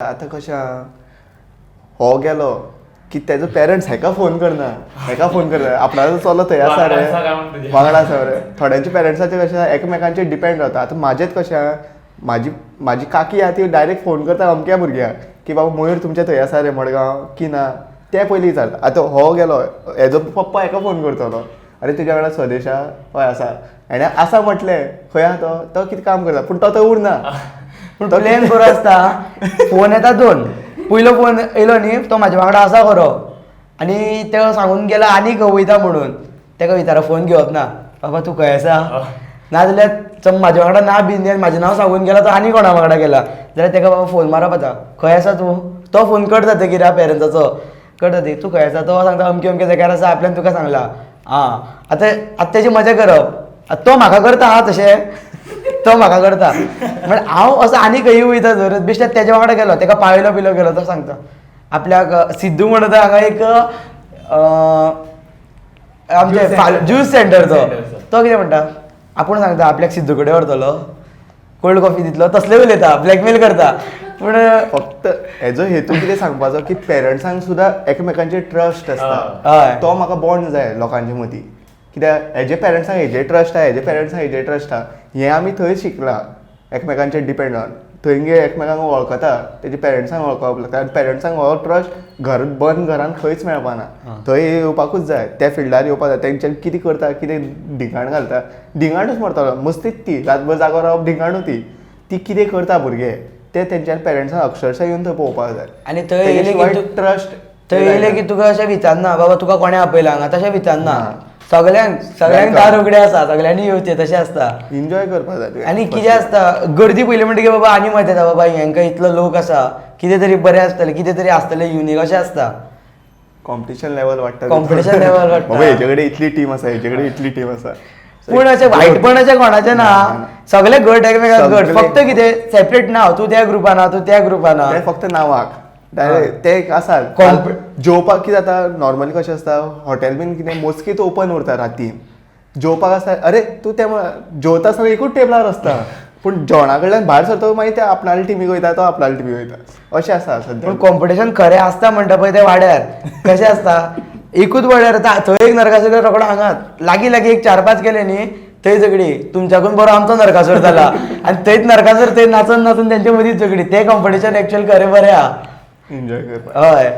आतां कशें आहा, हो गेलो की तेजो पेरंट्स हेका फोन करना, हेका फोन करना, आपणाचो चलो थंय आसा वांगडा रे, आसा काय म्हूण तुज्या. वांगडा आसा रे. थोड्यांच्या पेरंट्साचें कशें आहा, एकामेकांचेर डिपेंड रावता. आतां म्हाजेंच कशें आहा, म्हाजी म्हाजी काकी आहा ती डायरेक्ट फोन करता अमक्या भुरग्याक की बाबा मयूर तुमच्या थंय आसा रे मडगांव की ना, तें पयलीं विचारता. आतां हो गेलो, हेजो पप्पा हेका फोन करतलो, अरे तुज्या वांगडा स्वदेश आहा, हय आसा, हेणें आसा म्हटलें, खंय आहा तो, तो कितें काम करता, पूण तो थंय उरना. पूण प्लॅन बरो आसता. फोन येता दोन, पयलो फोन येयलो न्ही तो म्हाज्या वांगडा आसा खरो, आनी तेका सांगून गेला आनी खंय वयता म्हणून, तेका विचारा फोन घेवप ना, बाबा तूं खंय आसा, नाजाल्यार समज म्हाज्या वांगडा ना बी न्ही आनी म्हाजें नांव सांगून गेला तो आनी कोणा वांगडा गेला जाल्यार तेका बाबा फोन मारप आतां खंय आसा तूं, तो फोन कट जातकीर पेरंट्साचो कट जातकीर तूं खंय आसा, तो सांगता अमके अमके जाग्यार आसा, आपल्यान तुका सांगला. आं आतां आतां तेजी मजा करप, आतां तो म्हाका करता आं तशें, तो म्हाका करता म्हळ्यार हांव असो आनी खंय वयता जर बेश्टे तेज्या वांगडा गेलो, तेका पावयलो बिलो गेलो तो सांगता आपल्याक. सिद्धू म्हणटा हांगा एक आमचे Juice center. Juice सेंटरचो, सेंटरचो. तो कितें म्हणटा, आपूण सांगता आपल्याक सिद्धू कडेन व्हरतलो, कोल्ड कॉफी दितलो, तसलें उलयता, ब्लॅकमेल करता. पूण फक्त हेजो हेतू कितें सांगपाचो की पेरंट्सांक सुद्दां एकमेकांचेर ट्रस्ट आसता, हय. तो म्हाका बॉन्ड जाय लोकांचे मदीं, कित्याक हेजे पेरंट्सांक हेजेर ट्रस्ट आहा, हेजे पेरंट्सांक हेजेर ट्रस्ट आहा, हें आमी थंय शिकलां एकमेकांचेर डिपेंड जावन. थंय गे एकमेकांक वळखता, तेजे पेरंट्सांक वळखप लागता, आनी पेरंट्सांक हो ट्रस्ट घर बंद घरान खंयच मेळपाना, थंय येवपाकूच जाय, त्या फिल्डार येवपाक जाय. तेंच्यान कितें करता, कितें धिंगाण घालता, धिंगाणूच मरतलो, मस्तीच ती रातभर जागो रावप धिंगाणू, ती ती कितें करता भुरगे ते तेंच्यान पेरंट्सांक अक्षरशा येवन थंय पळोवपाक जाय. आनी थंय येयले की ट्रस्ट थंय येयले की तुका अशें विचारना बाबा तुका कोणें आपयला हांगा, तशें विचारना, ना. सगल्यांक सगल्यांक Welcome. दार उगडे आसा, सगल्यांनी येवचें तशें आसता. एन्जॉय करपाक जाय तुवें. आनी कितें आसता गर्दी पयली म्हणटकीर बाबा आनी मजा येता, बाबा हेंकां इतलो लोक आसा, कितें तरी बरें आसतलें, कितें तरी आसतलें युनीक अशें आसता. कॉम्पिटिशन लेवल वाडटा, Competition level वाडटा. बाबा हेजे कडेन इतली टीम आसा, हेजे कडेन इतली टीम आसा, पूण अशें वायटपण अशें कोणाचें ना, सगळे गट एकमेकांक गट, सगळे. फक्त कितें सेपरेट ना, तूं त्या ग्रुपान तूं त्या ग्रुपान. ते फक्त नांवाक डायरेक्ट ते एक आसा. जेवपाक कितें जाता नॉर्मली कशें आसता, हॉटेल बीन कितें मोजकीच ओपन उरता रातीन, जेवपाक आसता, अरे तूं ते जेवता आसतना एकूच टेबलार आसता, पूण जेवणा कडल्यान भायर सरता मागीर ते आपणाले टिमीक वयता, तो आपणाले टिमीक वयता, अशें आसा सद्या. पूण कॉम्पिटिशन खरें आसता म्हणटा पळय तें वाड्यार कशें आसता, एकूच वाड्यार आतां थंय एक नरकासूर गेलो, रोकडो हांगात लागीं लागीं एक 4-5 गेले न्ही, थंय झगडी, तुमच्याकून बरो आमचो नरकासूर जाला, आनी थंयच नरकासूर थंय नाचून नाचून तेंचे मदींच झगडी, तें कॉम्पिटिशन एक्चुअल खरें बरें आहा. एन्जॉय करपाक. हय.